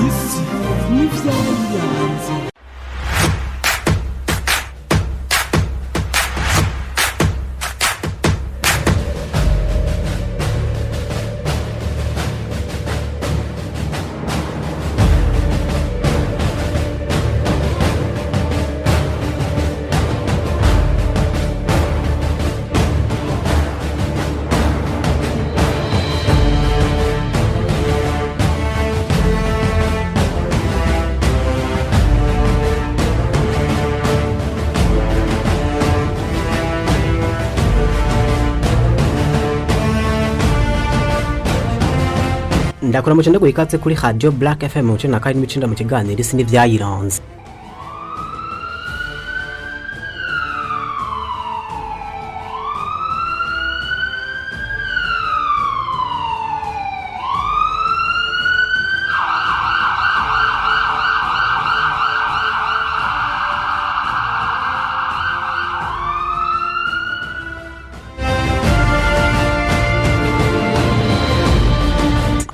Isi n'ivyayiranze. Ndakora mu cyenda ikaze kuri Radio Black FM mu cenda na kabiri n'icenda mu kiganiro isi n'ivyayiranze.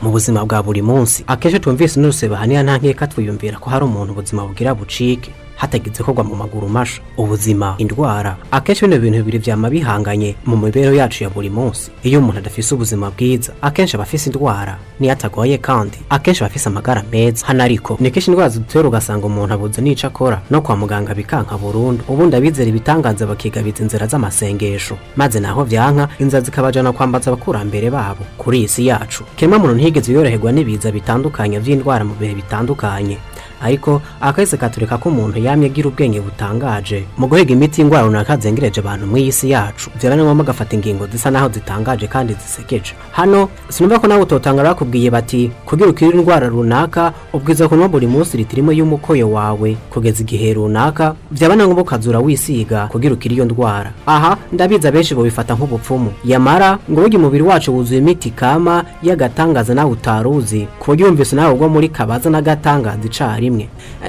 Mu buzima bwa buri munsi akenshi twumvise n'uruseba haniya nta nkeka twiyumvira ko hari umuntu ubuzima bugira bucike hatagize kogwa mu maguru masha. Ubuzima, indwara, akenshi bino bintu bibiri vyama bihanganye mu mibereho yacu ya buri munsi. Iyo umuntu adafise ubuzima bwiza akenshi aba afise indwara, niyo atagwaye kandi akenshi aba afise amagara meza. Hano ariko ni kenshi indwara zidutera ugasanga umuntu abuze n'ico akora, no kwa muganga bikanka burundu. Ubundi abizera ibitangaza bakigabiza inzira z'amasengesho, maze naho vyanka inzira zikabajana kwambaza abakurambere babo. Kuri iyi si yacu kiremwa muntu ntiyigeze yoroherwa n'ibiza bitandukanye vy'indwara mu bihe bitandukanye, ariko akahise katureka ko umuntu yamye agira ubwenge butangaje mu guhiga imiti y'indwara runaka zengereje abantu muri iyi si yacu. Vyaba ni ngombwa agafata ingingo zisa naho zitangaje kandi zisekeje. Hano sinumva ko nawe utotanga bakubwiye bati kugira ukire indwara runaka ubwiza kunywa buri munsi litiro imwe y'umukoyo wawe kugeza igihe runaka, vyaba na ngombwa ukazura wisiga kugira ukire iyo ndwara. Aha ndabizi abenshi bobifata nk'ubupfumu, yamara ngo burya umubiri wacu wuzuye imiti kama y'agatangaza nawe utaruzi, ku buryo wumvise nawe ugwa muri kabaza n'agatangaza icarimwe.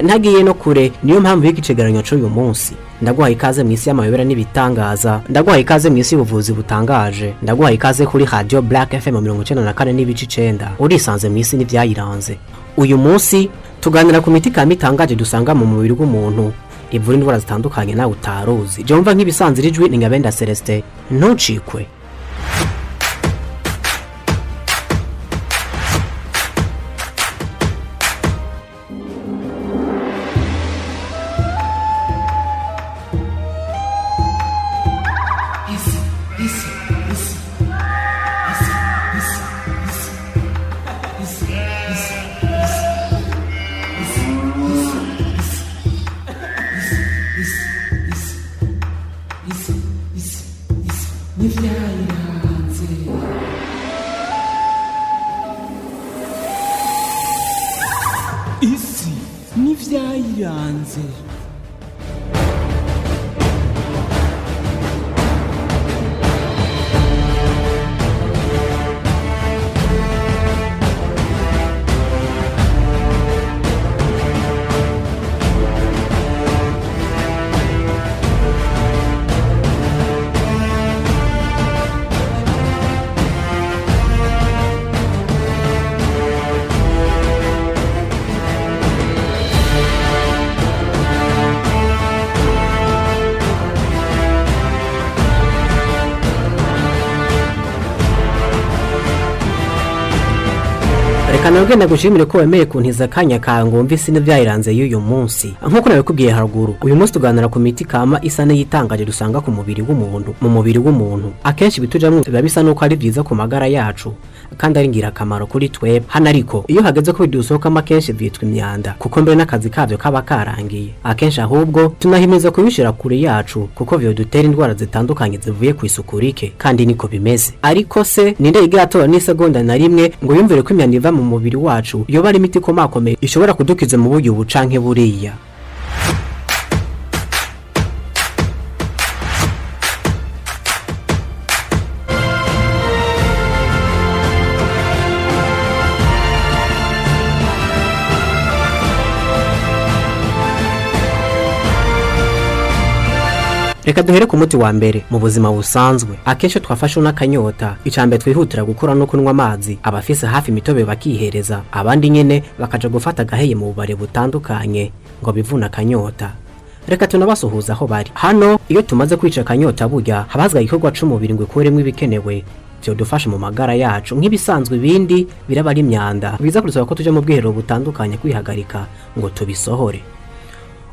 Ntagiye no kure, niyo mpamvu y'iki cegeranyo c'uyu munsi. Ndaguhaye ikaze mu isi y'amayobera n'ibitangaza, ndaguhaye ikaze mu isi y'ubuvuzi butangaje, ndaguhaye ikaze kuri Radio Black FM 94.9. Urisanze mu isi n'ivyayiranze. Uyu munsi tuganira ku miti kama itangaje dusanga mu mubiri w'umuntu ivura indwara zitandukanye nawe utaruzi. Je wumva nk'ibisanzwe ijwi ni Nyabenda Celestin, ntucikwe. Isi, isi, isi, isi, isi, isi, isi, isi, isi, isi, isi, isi, isi, isi, isi, n'ivyayiranze. Isi n'ivyayiranze. Reka nabwe ndagushimire ko wemeye kuntiza akanya kawe ngo wumve isi n'ivyayiranze y'uyu munsi. Nk'uko nabikubwiye haruguru, uyu munsi tuganira ku miti kama isa n'iyitangaje dusanga ku mubiri w'umuntu. Mu mubiri w'umuntu akenshi ibitujamwo biba bisa n'uko ari vyiza ku magara yacu kandi ari ingirakamaro kuri twebwe. Hano ariko iyo hageze ko bidusohokamo akenshi vyitwa imyanda, kuko mbere n'akazi kavyo kaba karangiye. Akenshi ahubwo tunahimiriza kubishira kure yacu kuko vyodutera indwara zitandukanye zivuye ku isuku rike, kandi niko bimeze. Ariko se ninde yigira atora n'isegonda na rimwe ngo yumvire ko imyanda iva mu mubiri wacu yoba ari imiti ikomakomeye ishobora kudukiza mu buryo ubu canke buriya? Reka duhere ku muti wa mbere. Mu buzima busanzwe, akenshi twafashe n'akanyota, icambere twihutira gukora no kunywa amazi. Abafise hafi imitobe bakihereza, abandi nyene bakaja gufata agaheye mu bubare butandukanye ngo bivune akanyota. Reka tunabasuhuza aho bari. Hano iyo tumaze kwica akanyota, burya habazwa igikorwa c'umubiri ngo ikuremwo ibikenewe vyodufasha mu magara yacu. Nk'ibisanzwe, ibindi biraba ari imyanda, biza kudusaba ko tuja mu bwiherero butandukanye kwihagarika ngo tubisohore.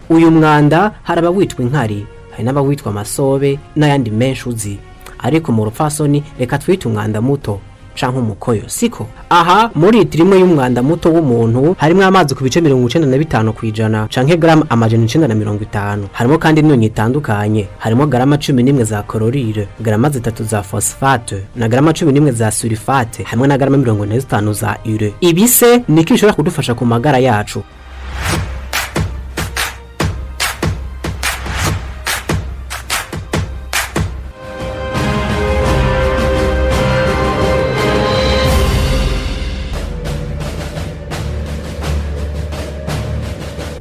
Uyu mwanda hari abawitwa inkari, hari n'abawitwa amasobe n'ayandi menshi uzi, ariko mu rupfasoni reka twite umwanda muto canke umukoyo, siko? Aha muri litiro imwe y'umwanda muto w'umuntu harimwo amazi ku bice 95% canke garama 950. Harimo kandi imyunyu itandukanye, harimo garama 11 za chlorure, garama 3 za phosphate na garama 11 za sulfate, hamwe na garama 45 za urée. Ibise niki bishobora kudufasha ku magara yacu?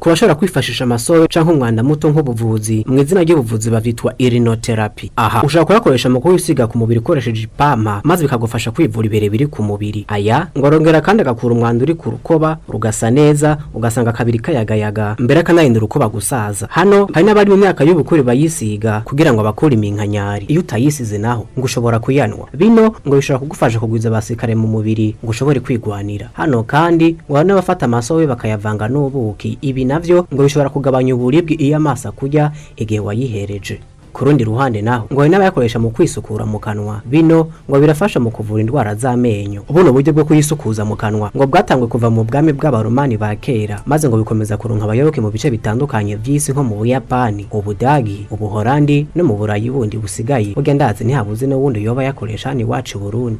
Ku bashobora kwifashisha amasobe canke umwanda muto nk'ubuvuzi, mu izina ry'ubuvuzi bavyitwa urinotherapy. Aha ushobora kuyakoresha mu kuwisiga ku mubiri ukoresheje ipampa, maze bikagufasha kwivura ibere biri ku mubiri. Aya ngo arongera kandi agakura umwanda uri ku rukoba rugasa neza, ugasanga akabiri kayagayaga, mbere akanarinda urukoba gusaza. Hano hari n'abari mu myaka y'ubukure bayisiga kugira ngo abakure iminkanyari. Iyo utayisize naho ngo ushobora kuyanwa. Bino ngo bishobora kugufasha kugwiza abasirikare mu mubiri ngo ushobore kwigwanira. Hano kandi ngo hari n'abafata amasobe bakayavanga n'ubuki. Ibi navyo ngo bishobora kugabanya uburibwe iyo amaso akurya igihe wayihereje. Ku rundi ruhande naho ngo hari n'abayakoresha mu kwisukura mu kanwa. Bino ngo birafasha mu kuvura indwara z'amenyo. Buno buryo bwo kuyisukuza mu kanwa ngo bwatangwe kuva mu bwami bw'Abaromani ba kera, maze ngo bikomeza kuronka abayoboke mu bice bitandukanye vy'isi, nko mu Buyapani, Ubudagi, Ubuholandi no mu Burayi bundi busigaye. Burya ndazi ntihabuze n'uwundi yoba yakoresha hano iwacu i Burundi.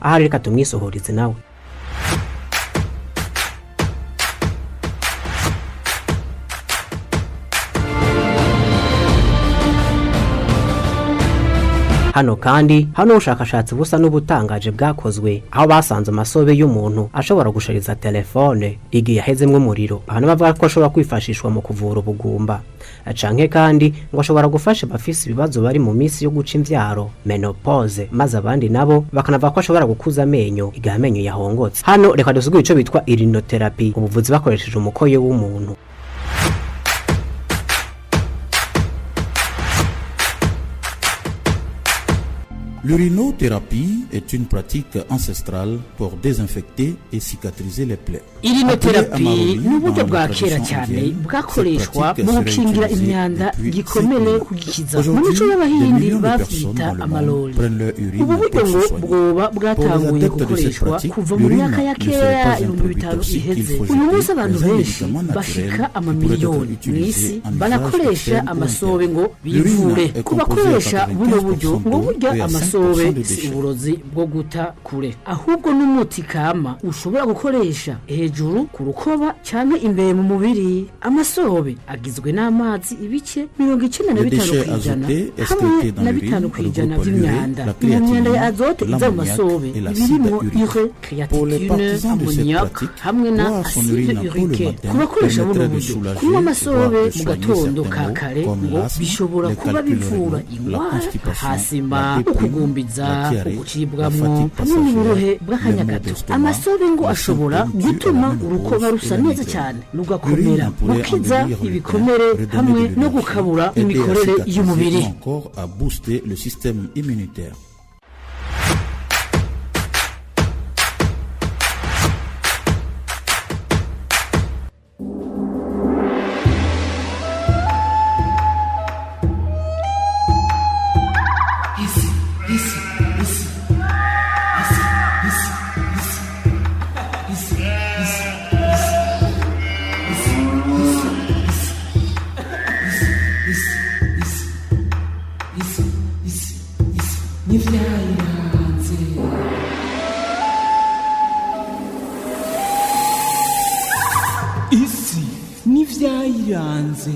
Ahari reka tumwisohoreze nawe. Hano kandi hano ubushakashatsi busa n'ubutangaje bwakozwe, aho basanze amasobe y'umuntu ashobora gushariza telefone igihe yahezemwo umuriro. Abantu bavuga ko ashobora kwifashishwa mu kuvura ubugumba, canke kandi ngo ashobora gufasha abafise ibibazo bari mu minsi yo guca imvyaro, ménopause, maze abandi nabo bakanavuga ko ashobora gukuza amenyo igihe amenyo yahongotse. Hano reka dusigure ico bitwa urinotherapy, ubuvuzi bakoresheje umukoyo w'umuntu. L'urinothérapie est une pratique ancestrale pour désinfecter et cicatriser les plaies. Urinotherapy ni uburyo bwa kera cyane bwakoreshwa mu gukingira imyanda, igikomere kugikiza. Mu mico y'Abahindi bavyita amarori. Ubu buryo ngo bwoba bwatanguye gukoreshwa kuva mu myaka ya kera 5000 iheze. Uyu munsi abantu benshi bashika amamiliyoni mu isi barakoresha amasobe ngo bivure. Ku bakoresha buno buryo, ngo burya amasobe si uburozi bwo guta kure, ahubwo n'umuti kama ushobora gukoresha hejuru ku rukoba cyangwa imbere mu mubiri. Amasobe agizwe n'amazi ibice 95% hamwe na 5% by'imyanda. Mu myanda ya azote iza mu masobe ibirimo urée, créatinine, ammoniac hamwe na acide urique. Ku bakoresha buno buryo, kunywa amasobe mu gatondo ka kare ngo bishobora kuba bivura indwara hasima, ukugumbiza, ugucibwamwo hamwe n'uburuhe bw'akanya gato. Amasobe ngo ashobora gutuma urukoba rusa neza cyane, rugakomera, gukiza ibikomere hamwe no gukabura imikorere y'umubiri. Encore à booster le système immunitaire. Isi, isi, isi, isi, isi, isi, isi, isi, isi, isi, isi, isi, isi, isi, isi, n'ivyayiranze. Isi n'ivyayiranze.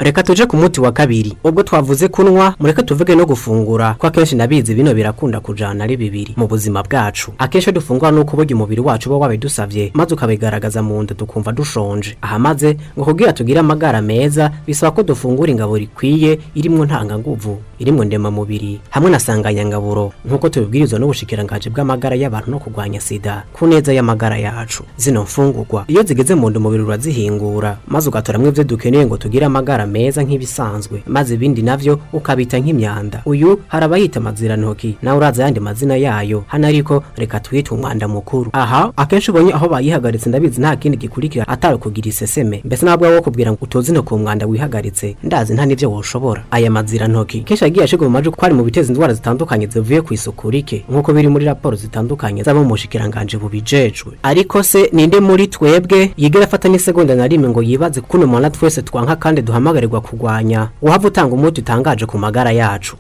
Reka tuje ku muti wa kabiri. Ubwo twavuze kunywa, mureke tuvuge no gufungura, ko akenshi nabizi bino birakunda kujana ari bibiri mu buzima bwacu. Akenshi dufungura nuko burya umubiri wacu uba wabidusavye, maze ukabigaragaza mu nda tukumva dushonje. Aha maze ngo kugira tugire amagara meza bisaba ko dufungura ingaburo ikwiye irimwo ntanganguvu, irimwo ndemamubiri hamwe na sanganyangaburo, nk'uko tubibwirizwa n'ubushikiranganji bw'amagara y'abantu no kurwanya sida ku neza y'amagara yacu. Zino mfungurwa iyo zigeze mu nda umubiri urazihingura, maze ugatoramwo ivyo dukeneye ngo tugire amagara meza nk'ibisanzwe, maze ibindi navyo ukabita nk'imyanda. Uyu hari abayita amazirantoki, nawe uraza ayandi mazina yayo hano, ariko reka twite umwanda mukuru. Aha akenshi ubonye aho bayihagaritse ndabizi nta kindi gikurikira atari kugira iseseme, mbese nabwo wo kubwira ngo utoze intoki uwo mwanda wihagaritse, ndazi nta n'ivyo woshobora. Aya mazirantoki kenshi yagiye ashirwa mu majwi ko ari mu biteza indwara zitandukanye zivuye ku isuku rike, nk'uko biri muri raporo zitandukanye z'abo mu bushikiranganji bubijejwe. Ariko se ninde muri twebwe yigera afata n'isegonda na rimwe ngo yibaze kuno mwana twese twanka kandi duhamagarirwa kurwanya, uhava utanga umuti utangaje ku magara yacu?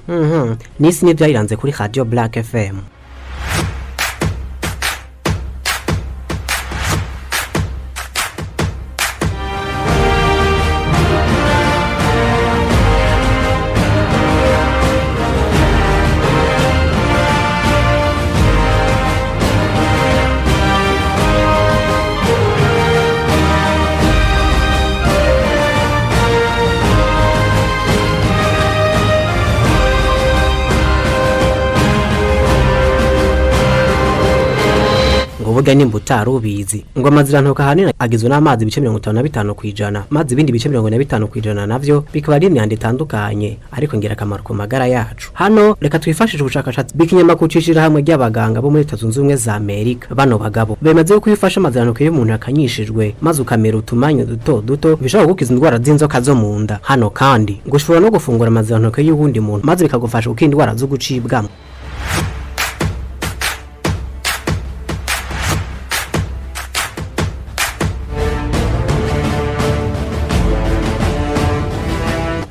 N'isi n'ivyayiranze kuri Radio Black FM. Ngo burya nimba utari ubizi, ngo amazirantoki ahanini agizwe n'amazi ibice 55%, maze ibindi bice 45% navyo bikaba ari imyanda itandukanye ariko ngirakamaro ku magara yacu. Hano reka twifashishe ubushakashatsi bw'ikinyamakuru c'ishirahamwe ry'abaganga bo muri Leta Zunze Ubumwe za Amerika. Bano bagabo bemeza yuko iyo ufashe amazirantoki y'umuntu yakanyishijwe maze ukamera utumanyu duto duto, bishobora kugukiza indwara z'inzoka zo mu nda. Hano kandi ngo ushobora no gufungura amazirantoki y'uwundi muntu, maze bikagufasha gukira indwara zo gucibwamwo.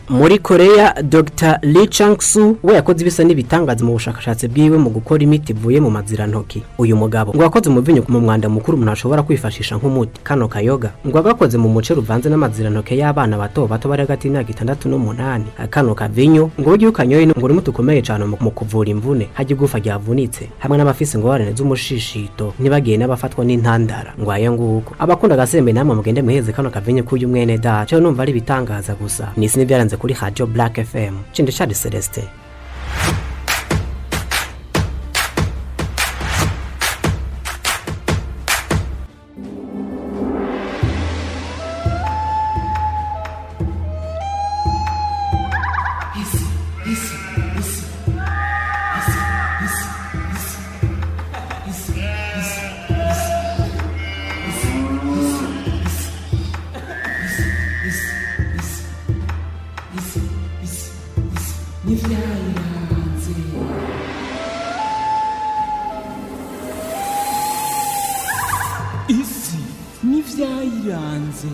Muri Korea, Dr. Lee Chang-soo we yakoze ibisa n'ibitangaza mu bushakashatsi bwiwe mu gukora imiti ivuye mu mazirantoki. Uyu mugabo ngo yakoze umuvinyu mu mwanda mukuru umuntu ashobora kwifashisha nk'umuti. Kano kayoga ngo agakoze mu muce ruvanze n'amazirantoki y'abana bato bato bari hagati y'imyaka 6 n'umunani. Kano kavinyu ngo ujye ukanyoye ngo uri umuti ukomeye cane mu kuvura imvune, hajya igufa ryavunitse, hamwe n'abafise ingorane z'umushishito, ntibagiye n'abafatwa n'intandara. Ngo ayo nguko abakunda agasembe namwe mugende muheze kano kavinyu k'uyu mwene data. Cyo numva ari ibitangaza gusa. Nisi n'ivyaranze kuri Radio Black FM. Chinde Charles Celeste. Isi, isi, isi, isi, isi, isi, isi, isi, isi, isi, isi, isi, isi, isi, isi, n'ivyayiranze. Isi n'ivyayiranze.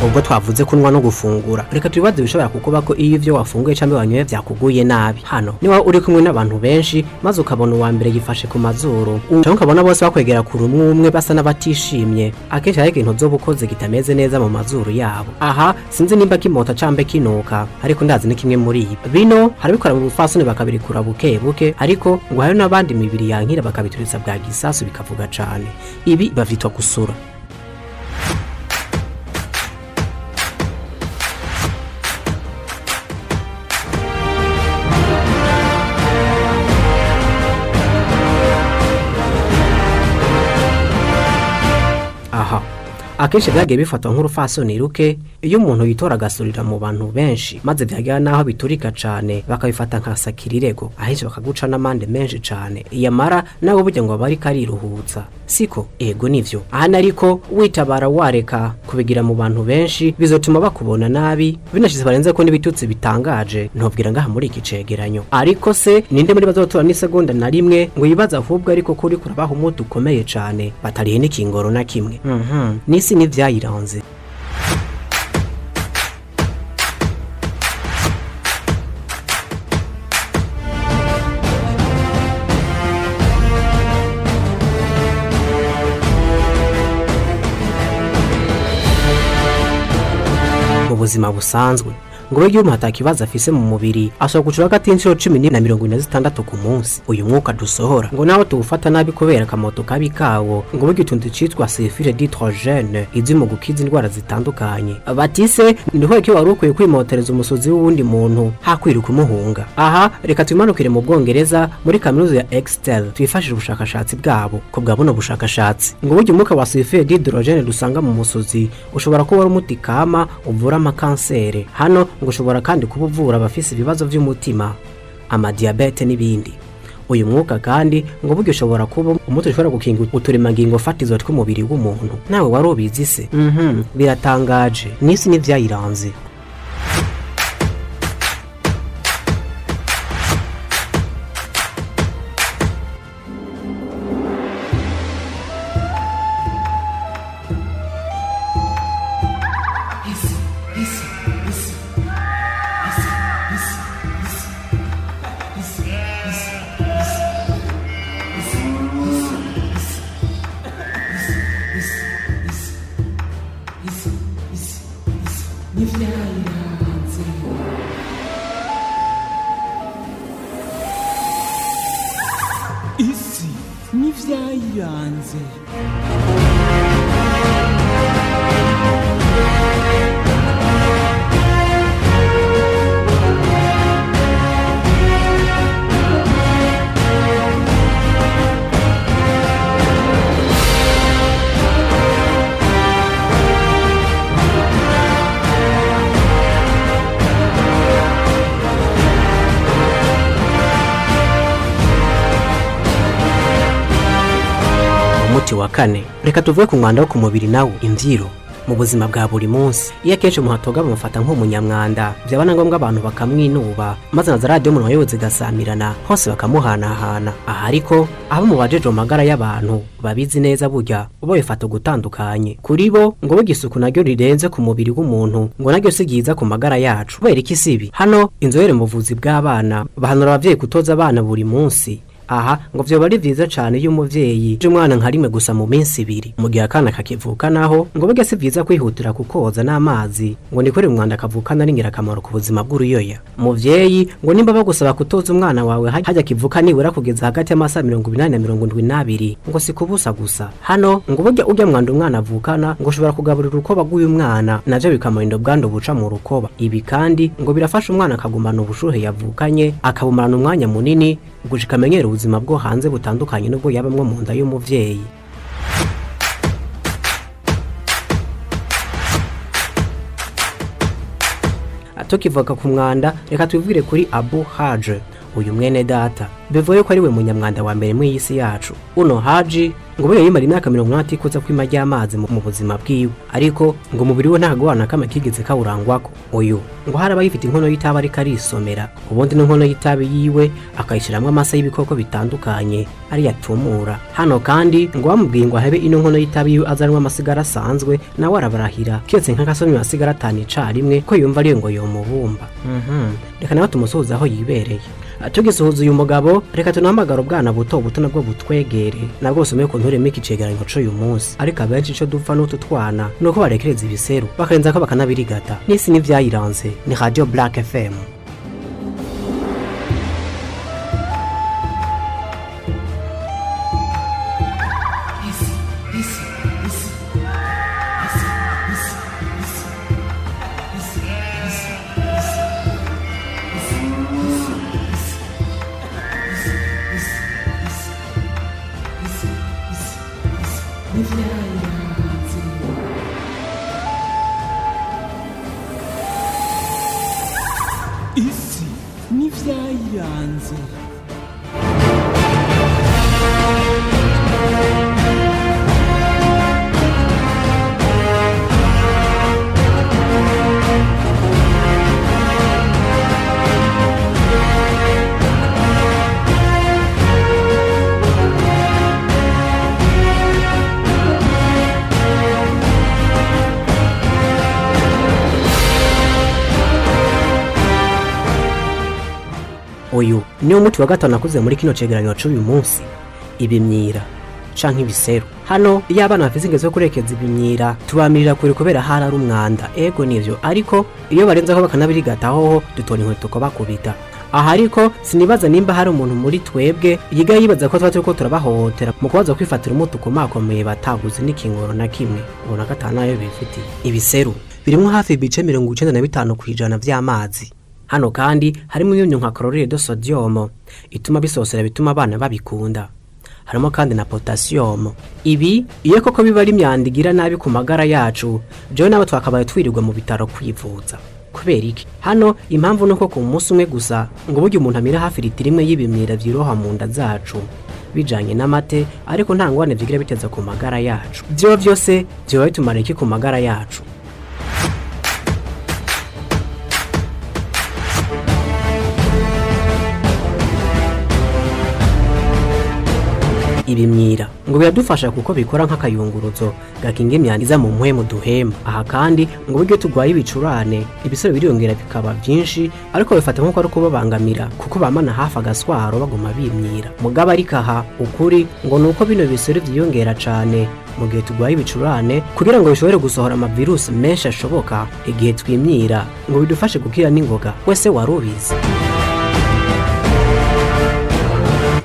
Ubwo twavuze kunywa no gufungura, reka tubibaze bishobora kukuba ko iyo ivyo wafunguye canke wanyoye vyakuguye nabi. Hano niba uri kumwe n'abantu benshi, maze ukabona uwa mbere yifashe ku mazuru, canke ukabona bose bakwegera kure umwe umwe basa n'abatishimye, akenshi hari ikintu uzoba ukoze kitameze neza mu mazuru yabo. Aha sinzi nimba kimota cambe kinuka, ariko ndazi ni kimwe muri ibi. Bino harabikora mu bufasoni bakabirikura buke buke, ariko ngo hari n'abandi imibiri yankira bakabituritsa bwa gisasu bikavuga cane. Ibi bavyitwa gusura. Aha akenshi byagiye bifatwa nk'urufasoni ruke iyo umuntu yitora agasurira mu bantu benshi, maze byagera n'aho biturika cane bakabifata nka sakirirego, ahenshi bakaguca n'amande menshi cane. Iyamara nawe burya ngo aba ariko ariruhutsa, siko? Ego nivyo. Ahana ariko witabara wareka kubigira mu bantu benshi bizotuma bakubona nabi, binashize barenze ko n'ibitutsi bitangaje ntobwira ngaha muri iki cegeranyo. Ariko se ninde muri bazotora n'isegonda na rimwe ngo yibaze ahubwo ariko kuri kurabaha umuti ukomeye cane batarihe n'ikingoro na kimwe? N'isi n'ivyayiranze. Buzima busanzwe, ngo burya iyo umuntu atakibazo afise mu mubiri ashobora gucura hagati y'inshuro 14 na 46 ku munsi. Uyu mwuka dusohora, ngo naho tuwufata nabi kubera akamoto kabi kawo, ngo burya utuntu citwa sulfure d'hydrogène izwi mu gukiza indwara zitandukanye. Batise niho ko wari ukwiye kwimotereza umusozi w'uwundi muntu hakwiruka umuhunga. Aha reka tumanukire mu Bwongereza, muri kaminuza ya Exeter, twifashishije ubushakashatsi bwabo. Ku bwa buno bushakashatsi, ngo burya umwuka wa sulfure d'hydrogène dusanga mu musozi ushobora kuba ari umuti kama uvura amakansere. Hano ngo ushobora kandi kuba uvura abafise ibibazo by'umutima, amadiyabete n'ibindi. Uyu mwuka kandi ngo burya ushobora kuba umuti ushobora gukinga uturemangingo fatizo tw'umubiri w'umuntu. Nawe wari ubizi se? Biratangaje n'isi n'ivyayiranze. Isi, isi, isi, isi, isi, isi, isi, isi, isi, isi, isi, isi, isi, isi, isi, n'ivyayiranze. Isi n'ivyayiranze. Umuti wa kane, reka tuvuge ku mwanda wo ku mubiri nawo, imvyiro. Mu buzima bwa buri munsi, iyo akenshi umuntu atoga bamufata nk'umunyamwanda, byaba na ngombwa abantu bakamwinuba, maze na za radiyo umuntu wayoboye zigasamirana hose bakamuhanahana. Aha ariko abo mu bajeje mu magara y'abantu babizi neza, burya bo bifata ugutandukanye. Kuri bo ngo burya isuku naryo rirenze ku mubiri w'umuntu ngo naryo si ryiza ku magara yacu. Kubera iki sibi? Hano inzobere mu buvuzi bw'abana bahanura abavyeyi kutoza abana buri munsi. Aha ngo vyoba ari vyiza cane iyo umuvyeyi je umwana nka rimwe gusa mu minsi 2. Mu gihe akana kakivuka naho, ngo burya si vyiza kwihutira kukoza n'amazi, ngo nikore umwanda kavukana ari ingirakamaro ku buzima bw'uruyoya. Muvyeyi, ngo nimba bagusaba kutoza umwana wawe hajya kivuka nibura kugeza hagati y'amasaha 80 na 72, ngo si kubusa gusa. Hano ngo burya urya mwanda umwana avukana ngo ushobora kugaburira urukoba rw'uyu mwana, navyo bikamurinda ubwandu buca mu rukoba. Ibi kandi ngo birafasha umwana akagumana ubushuhe yavukanye, akabumarana umwanya munini gushika amenyera ubuzima bwo hanze butandukanye n'ubwo yabamwo mu nda y'umuvyeyi. Tukivuga ku mwanda, reka tubivugire kuri Abu Haje. Uyu mwene data bivuye ko ari we munyamwanda wa mbere muri iyi si yacu. Uno Haji ngo buriya yimara imyaka 80 atikoza kwima ry'amazi mu buzima bwiwe, ariko ngo umubiri we nta gwana kamwe kigeze kawurangwako. Uyu ngo hari abayifite inkono y'itabi ariko arisomera, ubundi n'inkono y'itabi yiwe akayishiramwo amase y'ibikoko bitandukanye ariyo atumura. Hano kandi ngo bamubwiye ngo ahebe ino nkono y'itabi yiwe azanwa amasigara asanzwe, nawe arabarahira kiretse nk'akasomye amasigara 5 icarimwe ko yumva ariyo ngo yomubumba. Reka nawe tumusuhuze aho yibereye. Tugisuhuza uyu mugabo, reka tunahamagara ubwana buto buto nabwo butwegere, nabwo busomeye ku nturemo iki cegeranyo c'uyu munsi. Ariko abenshi ico dupfa n'utu twana nuko barekereza ibiseru bakarenza ko bakanabirigata. N'isi n'ivyayiranze. Ni Radio Black FM. Isi, isi, isi, isi, isi, isi, isi, isi, isi, isi, isi, isi, isi, isi, isi, isi, isi, n'ivyayiranze. Isi n'ivyayiranze. Uyu niwo muti wa gatanu nakuze muri kino cegeranyo c'uyu munsi, ibimyira. Canke ibiseru. Hano iyo abana bafise ingeso yo kurekeza ibimyira, tubamirira kure kubera hari ari umwanda. Ego nivyo, ariko iyo barenzaho bakanabirigataho, dutora inkweto bakubita. Aha ariko sinibaza nimba hari umuntu muri twebwe yiga yibaza ko tuba turiko turabahohotera mu kubaza kwifatira umuti ukomakomeye bataguze n'ikingoro na kimwe, ubona ko atanayo bifitiye. Ibiseru birimwo hafi ibice 95% vy'amazi. Hano kandi harimo imyunyu nka chlorure de sodium ituma bisosera, bituma abana babikunda. Harimo kandi na potassium. Ibi iyo koko biba ari imyanda igira nabi ku magara yacu, jewe nawe twakabaye twirirwa mu bitaro kwivuza. Kubera iki? Hano impamvu nuko ku munsi umwe gusa ngo burya umuntu amira hafi litiro imwe y'ibimyira vyiroha mu nda zacu bijanye n'amate, ariko nta ngorane vyigira biteza ku magara yacu. Vyoba vyose vyoba bitumara iki ku magara yacu? Ibimyira ngo biradufasha kuko bikora nk'akayunguruzo gakinga imyanda iza mu mpwemu duhema. Aha kandi ngo buryo turwaye ibicurane, ibisoro biriyongera bikaba byinshi, ariko bifata nk'uko ari ukubabangamira kuko bamana hafi agaswaro baguma bimyira. Mugabo ariko aha ukuri ngo ni uko bino bisoro vyiyongera cane mu gihe turwaye ibicurane, kugira ngo bishobore gusohora amavirusi menshi ashoboka. Igihe twimyira ngo bidufashe gukira n'ingoga. Wese wari ubizi?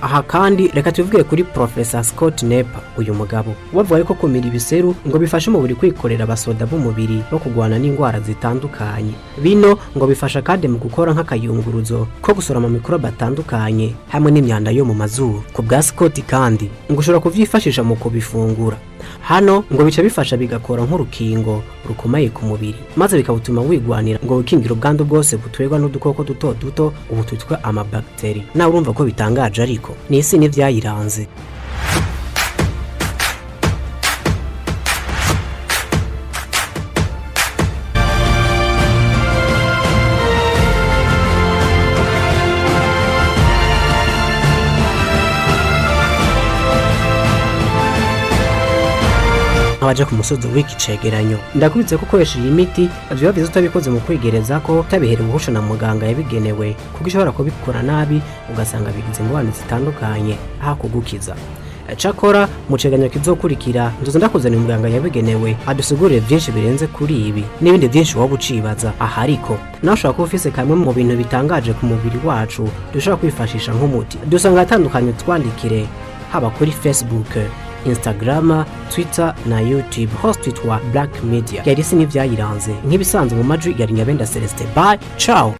Aha kandi reka tuvuge kuri Professor Scott Nepa. Uyu mugabo bavuga yuko kumira ibiseru ngo bifasha umubiri kwikorera abasoda b'umubiri bo kurwana n'indwara zitandukanye. Bino ngo bifasha kandi mu gukora nk'akayunguruzo ko gusoroma mikorobe atandukanye hamwe n'imyanda yo mu mazuru. Ku bwa Scott kandi ngo ushobora kuvyifashisha mu kubifungura. Hano ngo bica bifasha bigakora nk'urukingo rukomeye ku mubiri, maze bikawutuma wigwanira ngo wikingire ubwandu bwose buterwa n'udukoko duto duto ubu twitwa amabagiteri. Nawe urumva ko bitangaje, ariko ni isi n'ivyayiranze. Nk'abaje ku musozi w'iki cegeranyo, ndakubitse ko ukoresha iyi miti vyoba vyiza utabikoze mu kwigereza, ko utabiherewe uruhusha na muganga yabigenewe, kuko ishobora kubikora nabi ugasanga bigize ingorane zitandukanye aho kugukiza. Cakora mu cegeranyo kizokurikira nzoza ndakuzanira umuganga yabigenewe adusigurire vyinshi birenze kuri ibi n'ibindi vyinshi woba ucibaza. Aha ariko nawe ushobora kuba ufise kamwe mu bintu bitangaje ku mubiri wacu dushobora kwifashisha nk'umuti, dusanga atandukanye. Twandikire haba kuri Facebook, Instagram, Twitter na YouTube, hose twitwa Black Media. Yari isi n'ivyayiranze. Nk'ibisanzwe mu majwi yari Nyabenda Celestin. Bye, ciao.